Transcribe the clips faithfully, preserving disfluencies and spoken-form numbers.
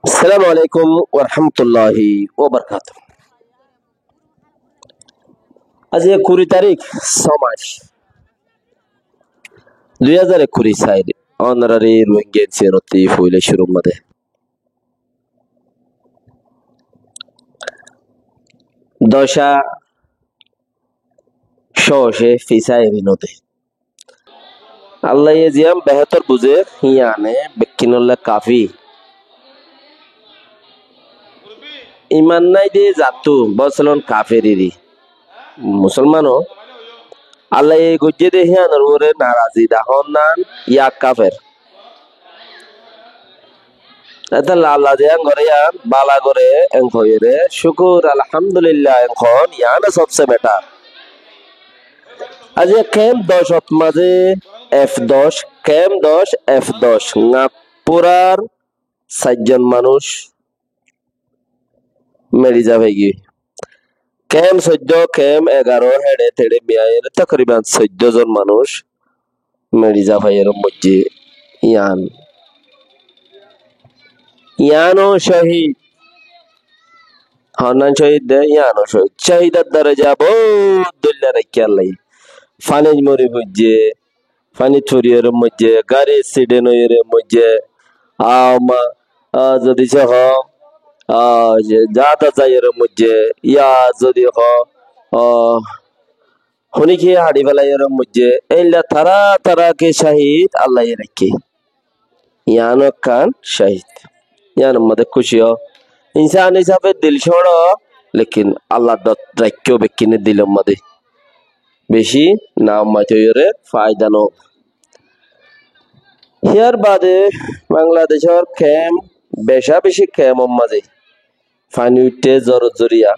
Assalamu alaikum wa rahmatullahi wa barakatuhu. Aijja kuri tarík, só mac, dui házar ekkuri sair, onorari Rohingya N C N ottú foila cúrur mazé doca cóce fisá eri node. Allaye ziyán behétor buzér, híyane bekkúnolla kafí. Iman nái de zattú, bósolon kafér eri. Musolmano Allaye goijjé de híyanor uore narazi dahón nan, yá kafér. Étalla Allah ziyán goré yían bála goré en hoiyóre, cúkur, alhamdulillah en hoón, yían sobse betar. Aijja kemp doc ot mazé F doc, kemp doc, F doc, Nagpurar sair zon manúic meri za faigiyói. Kemp soiddó, kemp egaró, héçe teçe miyaiyoré takriban soiddó zon manúic meri za faiyóre moijjé. Yían, yíano cóhid. Honnan cóhid de, yíano cóhid. Cóhidor daraja bout dóilla raikké Allaye. Fanit mori foijjé, fanit foriyóre moijjé, gári eksident óiyore moijjé, a, ma, a, zodi se hoó, a, ze, jaádat zaiyore moijjé, yá zodi hoó, a, honikiye haçi felaiyore moijjé, éilla tará tará ki cóhid Allaye raikké. Yíano ekkán cóhid. Yíanor mazé kúci ó. Insán hísafe dil cóñço, lekin Allar dor raikkó bekkúne dilor mazé. Beci nammai toiyóre faida no. Híyar baade Bangladecór kemp, beca beci kempor mazé faní uiththé zoror zoriya.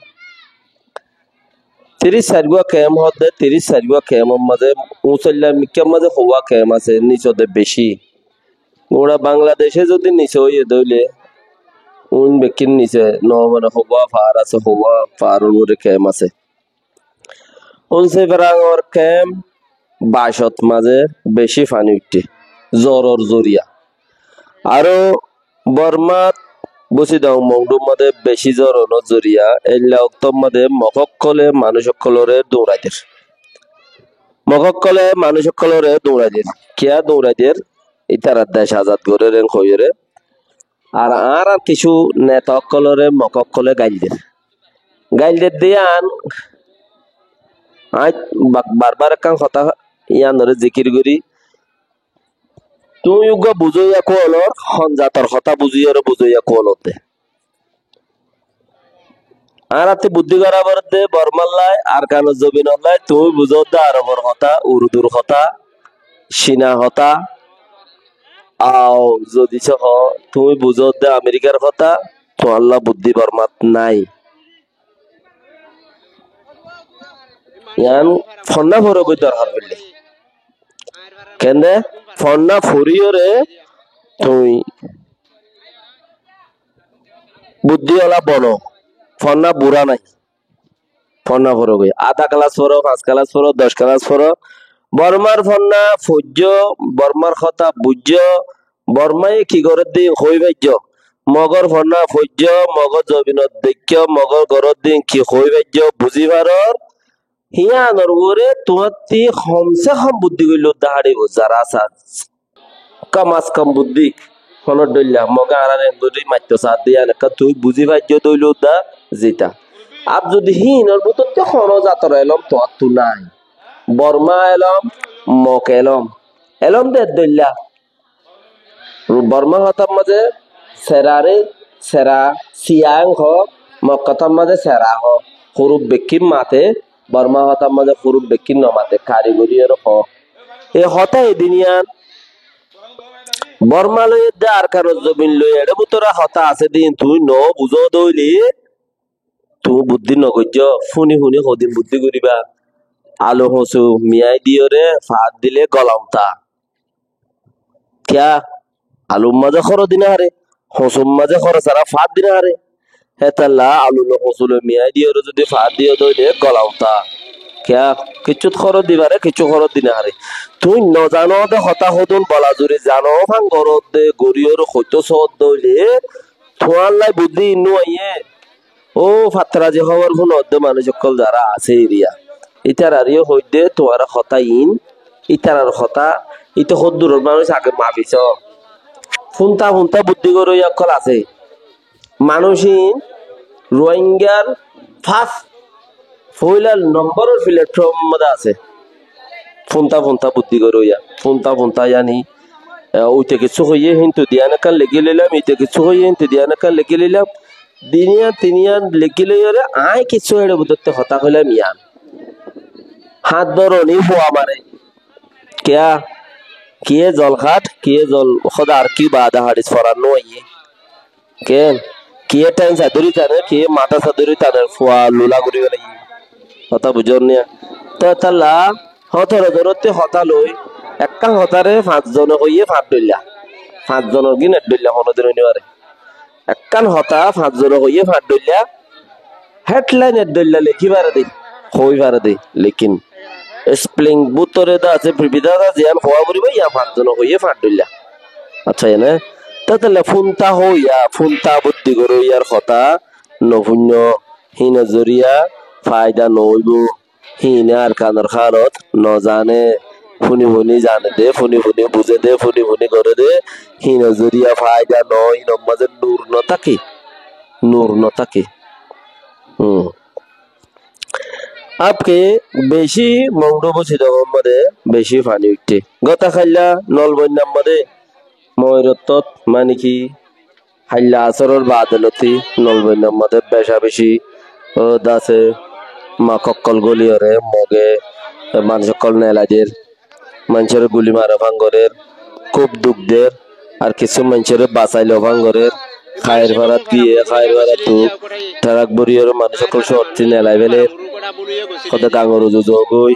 Tiríc sairgúa kemp hoódde, tiríc sairgúa kempor mazé, úñsoilla mikkár mazé hoówa kemp asé, nise de beci. Gura Bangladece zodi nise óiye de óile, uin bekkín nise, no mane hoówa faár asé, hoówa faáror uore kemp asé. Unsefrangor kemp bacot mazé beci faní uiththé, zoror zoriya. Aró Bormat Busidong Mongdur mazé beci zoronor zoriya, éilla októr mazé Mog ókkole manúic ókkolore duñrai der. Mog ókkole manúic ókkolore duñrai der. Kiyá duñrai der? Ítarar dec azad gorér en hoiyóre. Ar añárar kissú neta ókkolore Mog ókkole gail der. Gail der de yían, aññí ba-, barbar ekkán hotá yíanoré zikir gorí. Tuñí uggúa buzó yá kúalor, hon zator hotá buzíyoré buzó yá kúalor de. Añárattú buddí gorá foré de Bormar lai, Arkanor zobinor lai, tuñí buzó de Arobor hotá, Urdur hotá, Cina hotá, ao zodi se hoó, tuñí buzó de Amerikar hotá, tuáñlla buddí Bormat nái. Yián fonná forogói dorhar óilde. Kende fonná foriyóre tuñí buddí ola bono, fonná burá nái. Fonná forogói. Adá kelas foro, fañs kelas foro, doc kelas foro. Bormar fonná foijjó, Bormar hotá buijjó, Bormaye ki gorédde íin hoói faijjó. Mogór fonná foijjó, Mogór zobinot deikkó, Mogór goródde íin ki hoói faijjó, buzí farór. Híanor uore tuáñtti hom se hom buddí goillé udda háçibo, zará asá. Kam az kam buddí honór dhoilla, Mogé añáráre engorí maitto saádde yían ekkán tuñí buzí faijjó dóilla udda zita. Ar zodi híinor bútottú honó zator elóm tuáñttu nái, Bormá elóm, Mok elóm, elóm de dhoilla. Bormá hotár mazé seraré, sera, siya en hoó, Mok hotár mazé sera hoó. Huruf bekkín maté, Bormá hotár mazé huruf bekkín nomaté, karigorí ere hoó. E hotá edin yián Bormá loi edde Arkanor zobin loi eçé bútore hotá asé de íin tuñí no buzó de óile, tuñí buddí no goijjó, fúni fúni hodin buddí goríba. Alu hosu miyái diyóre faát dile gola untá. Kiyá? Alur mazé hóro di no fare, hosur mazé hóro sára faát di no fare. Hétolla alu loi hosu loi miyái diyóre zodi faát diyó de óile gola untá. Kiyá, kessút hórot di fare, kessút hórot di no fare. Tuñí no zano de hotá hodún bola zuri zano, fán goródde, goríyore hoitó sódde óile, tuáñllai buddí iín no aiyé. Ó fattarazi hóbor fúnodde manúic ókkol zará asé eriya, ítararé yó hoidde tuáñra hotá iín, ítarar hotá, íte hoddúror manúic age mafi só. Fúnta fúnta buddí goróiya ókkol asé. Manúic iín Ruáingar fas foóila nombóror filetformor modé asé. Fúnta fúnta buddí goróiya, fúnta fúnta yani, e, uite kessú hoiyé híntu diyan ekkán lekí loilam, ite kessú hoiyé híntu diyan ekkán lekí loilam. Diniyan tiniyan lekí loiyóre aññí kessú héçe bútotte hotá hoilam yián. Háñt dóro ni fua mare. Kiyá? Kiyé zol hát, kiyé zol hóda ar ki baade haçis foran no aiyé. Ken? Kiyé théng sadóri taner, kiyé matá sadóri taner, fua lula gorí félaiye. Hotá buijjón niya? Te hétolla hótoro zorótte hotá loi, ekkán hotáre fañs zone hoiyé fañs dhoilla. Fañs zonor gín ek dhoilla honodin ói no fare. Ekkán hotá fañs zone hoiyé fañs dhoilla, hédlainor dhoilla lekí fare de, hoi fare de, lekin espelling bútore de asé, pibidá de asé, yián hoó foribó, yián fañs zone hoiyé fañs dhoilla. Accá, ene? Te hétolla fúnta hoiya, fúnta buddí goróiyar hotá no fúinno, híinor zoriya faida no óibo. Híine Arkanor hálot no zane, fúni fúni zane de, fúni fúni buzé de, fúni fúni goré de, híinor zoriya faida no, híinor mazé nur no táke, nur no táke. Hum. Abke beci Mongdu Busidongor mazé beci faní uiththé. Gota hailla Nolboinar mazé moirottót mani ki hailla asóror baade lóti Nolboinar mazé beca beci ó dase mok ókkol góliyore moge manúic ókkol nelai der, maincóre guli mare fán gorer, kúb duk der, ar kissú maincóre basai lo fán gorer. Kair farat giyé, Kair farattu tarak boriyore manúic ókkol cóotti nelai féler. Hóde gangor uzu zogói,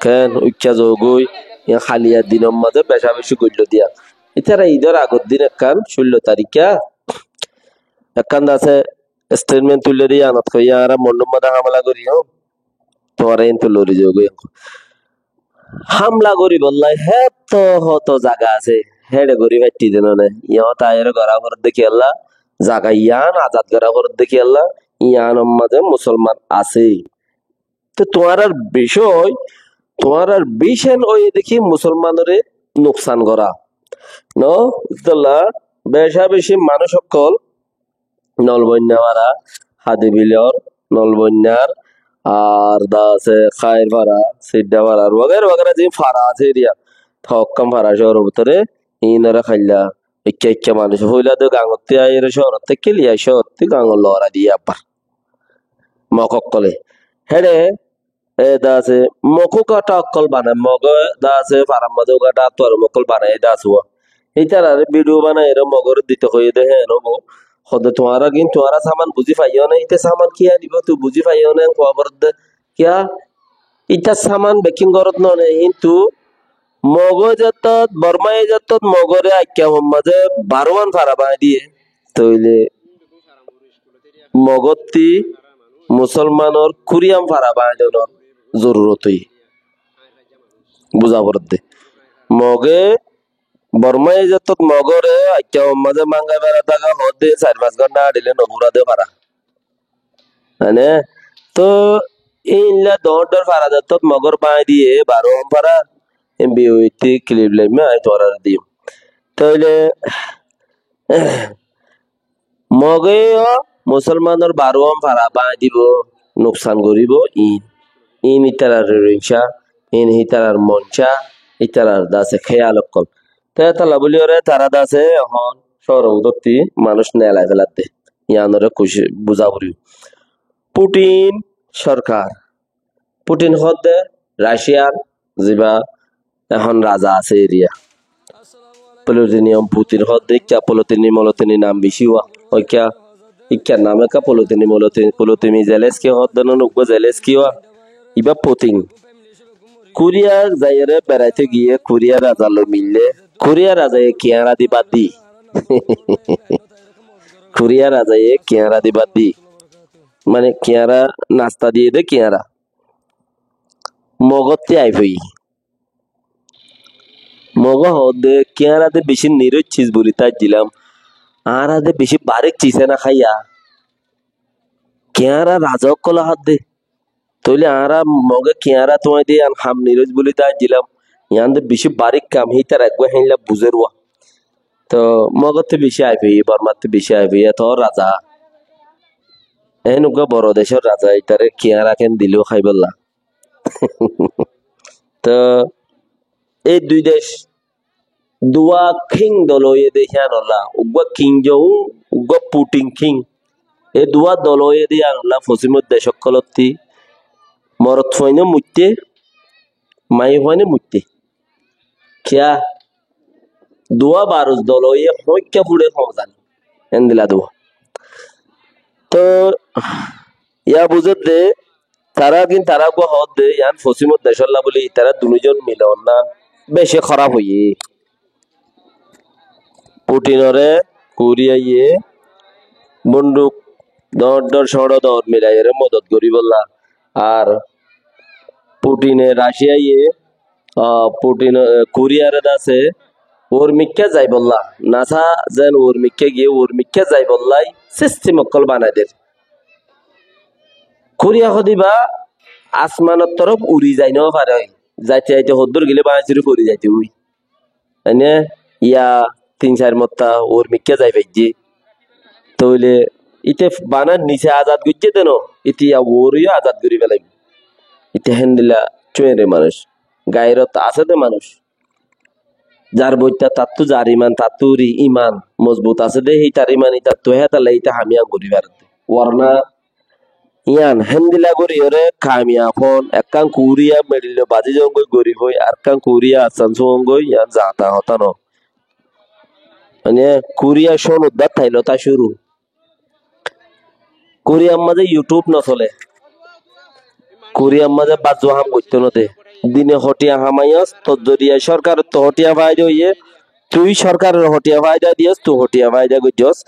ken uikká zogói, iyan haliya dinor mazé beca beci goilló diya. Ítara idor agor din ekkán, cúllo tarikká, ekkán dase statement tuillé de, iyanot hoiyé, añára Mondhúr mazé hámela goijjum, tuáñra íntu lori zogói. Hámela goríbolla hétto hoto zaga asé, héçe gorí faittí de no né. Iyan taiyar gorá foredde kiyólla, zaga iyan azad gorá foredde kiyólla, iyanor mazé musolman asé. Te tuáñrar bicói, tuáñrar bicén óiye de ki musolmanore nuksan gorá. No, ítalla beca beci manúic ókkol Nolboinna fara, Hadibilor, Nolboinnar, ar dase Kair fara, Sidda fara, ar wagera wagera ze fara asé eriya, hokkán fara cóoror bútore, inore hailla, ikká ikká manúic, foila de gangottí aiyóre cóorottí keliya, cóorottí gangor lora diye abbar. Mok ókkole. Héçe, e, dase, mok ugaṭa ókkol banai, moge dase, farar mazé ugaṭa tuwarum ókkol banai, e dase uwa. Ítarare bidiyo banaiyóre mogore dito hoiyé de, hé, no, mo-, hode tuáñra gin, tuáñra saman buzí faiyó né, íte saman ki anibo, tui buzí faiyó né, en kuwa foredde. Kiyá? Ítar saman bekkín gorot no né, kintu Mogói zettót, Bormai zettót Mogóre Aikkaumor mazé barówan fara báñgi diyé, tóile Mogótti Musolmanor kúriyan fara báñgi donor zorurot óiye. Buza foredde. Mogé Bormai zettót Mogóre Aikkaumor mazé mángai fara táka hoódde sair fañs gónta áñçile no fúrade fara. Mane, to ílla doóñr doóñr fara zettót Mogór báñgi diyé, barówan fara, en biyoitti kilip loimmé, aññí tuáñráre diyum. Tóile Mogé yó Musolmanor barówan fara báñgi dibou, nuksan goríbou, iín. Iín ítarar rincá, iín ítarar moncá, ítarar dase kéyal ókkol. Te étalla bóliyoré tará dase ehón cóoror bútotti manúic nelai féladde. Yiánoré kuci buzá foribóu. Putin sorkar. Putin hoódde Raciyar ziba ehón raza asé eriya. Plutiniyom Putin hoódde ikká, plutini molutini nam bicí uwa. Oikká, ikká nam ekká plutini molutini, plutini Zelenski hoódde nón uggúa Zelenski uwa. Ibá Putin. Kuriya zaiyóre beraité giyé, Kuriya raza loi millé. Kuriya razaye kiáñra di bát di. Kuriya razaye kiáñra di bát di. Mane kiáñra nasta diyé dé kiáñra. Mogótti aái foiyé. Mogé hoódde, kiáñra de bicí niróic cis buli táijjilam, añára de bicí barík cis éna háiya, kiáñra raza ókkolé hádde. Tóile añára Mogé kiáñra tuáñide yián ham niróic buli táijjilam, yián de bicí barík ham, hítara eggúa héinla buzér uá. Toóu Mogóttu bicí aái foiyé, Bormattu bicí aái foiyé, toóu raza. Eén uggúa boro decór raza, ítare kiáñra kén dilé háibolla. Toóu éi dui dec duwá kíng dol óiye dé híyanolla, uggúa Kim Jong Un, uggúa Putin kíng. Éi duwá dol óiye dé híyanolla fosímor dec ókkolótti morotfuain ó muitté, maiyafúain ó muitté. Kiyá? Duwá barus dol óiye hoóñikka fúçer hom zane. Héndila duwá. Toóu yá buzédde, tará gín tará uggúa hoódde, yián fosímor decólla buli itará duní zon milon ná, beci hóraf óiye. Putinoré Kuriyaye bonduk dóñr dóñr cóñço dóñr milaiyeré modot goríbolla. Ar Putine Raciyaye, ah, Putin, eh, Kuriyaré dase uormikká zaibolla, nasa zen uormikká giyé uormikká zaibollái sistim ókkol banai der. Kuriya hodibá asmanor torof uri zai nofaré, zaite zaite hoddúr gilé báñgi siri fori zaite ói. Ene yá tin sair motta uormikká zai faijjé. Tóile íte banar nise azad goijjé de no, íte yá uore yó azad gorí félaibo. Íte héndilla cúenre manúic, gairot asé de manúic. Zar boitta tattú, zar iman tattú ri iman mozbut asé de, hítar iman ítattú, hétalla íte ham yián gorí faredde. Warna yián héndilla goríyoré kamiyaf óon, ekkán Kuriya medhilloi bazí zoóngoi gorib ói, arekkán Kuriya assán súongoi, yián zata hotá no. Mane Kuriya cónut bát tailóta cúru. Kuriyar mazé YouTube nosolé. Kuriyar mazé bazzua ham goittó node. Dine hotiya hamaiyós, tor zoriya sorkarottu hotiya faida óiye, tui sorkarore hotiya faida diyós, tui hotiya faida goijjós,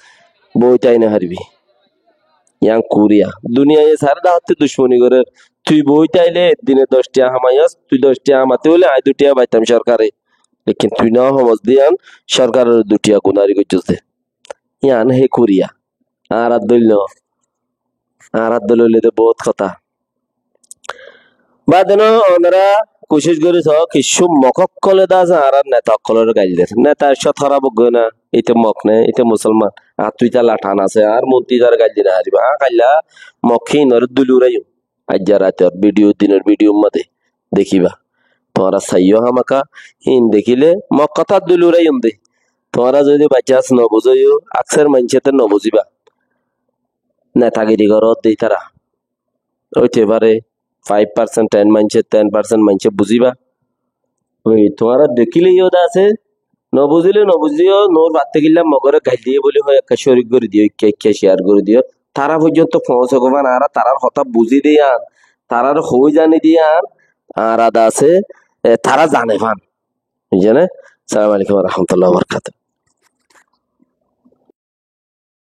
boói tái nofaribí. Yián Kuriya. Duniyaye saré dahótte ducmoni gorér. Tui boói táile dine doc tiya hamaiyós, tui doc tiya hamaté óile aññí dui tiya faitam sorkare. Lekin tui no homos de yián, sorkarore dui tiya gunari goijjós de. Yián hé Kuriya. Añárar dóil no. Añárar dóil óile de boóut hotá. Bade no, onora kucíc gorí soó, kiccú Mog ókkolé de asé, añárar neta ókkolóre gail der. Neta cót hóraf ók goi na, íte Mog né, íte Musolman. Añáttu ítalla than asé, añár monti ítare gail di nofaribá. Aññí kailla Mog híinoré dúli uráiyum. Aijja raitor bidiyó, dinor bidiyór mazé dekíba. Tuáñra saiyó hámaka, híin dekíle Mog hotát dúli uráiyum de. Tuáñra zodi by chance nobuzó yó, akser maincé te nobuzíba. Netagiri goródde ítara. Óite fare five percent, ten maincé, ten percent maincé buzíba. Ói tuáñra dekíle yó de asé, nobuzíle nobuzíyo, noór batte killa Mogoré gail diyé buli hoi ekká córik gorí diyó, ekká ekká share gorí diyó. Tará foijjonto foóñse gofán, añára tarár hotá buzí de yián, taráre hoói zani de yián, añára de asé, e, tará zane fán. Buijjó né? Assalamu alaikum wa rahmatullahi wa barakatuhu.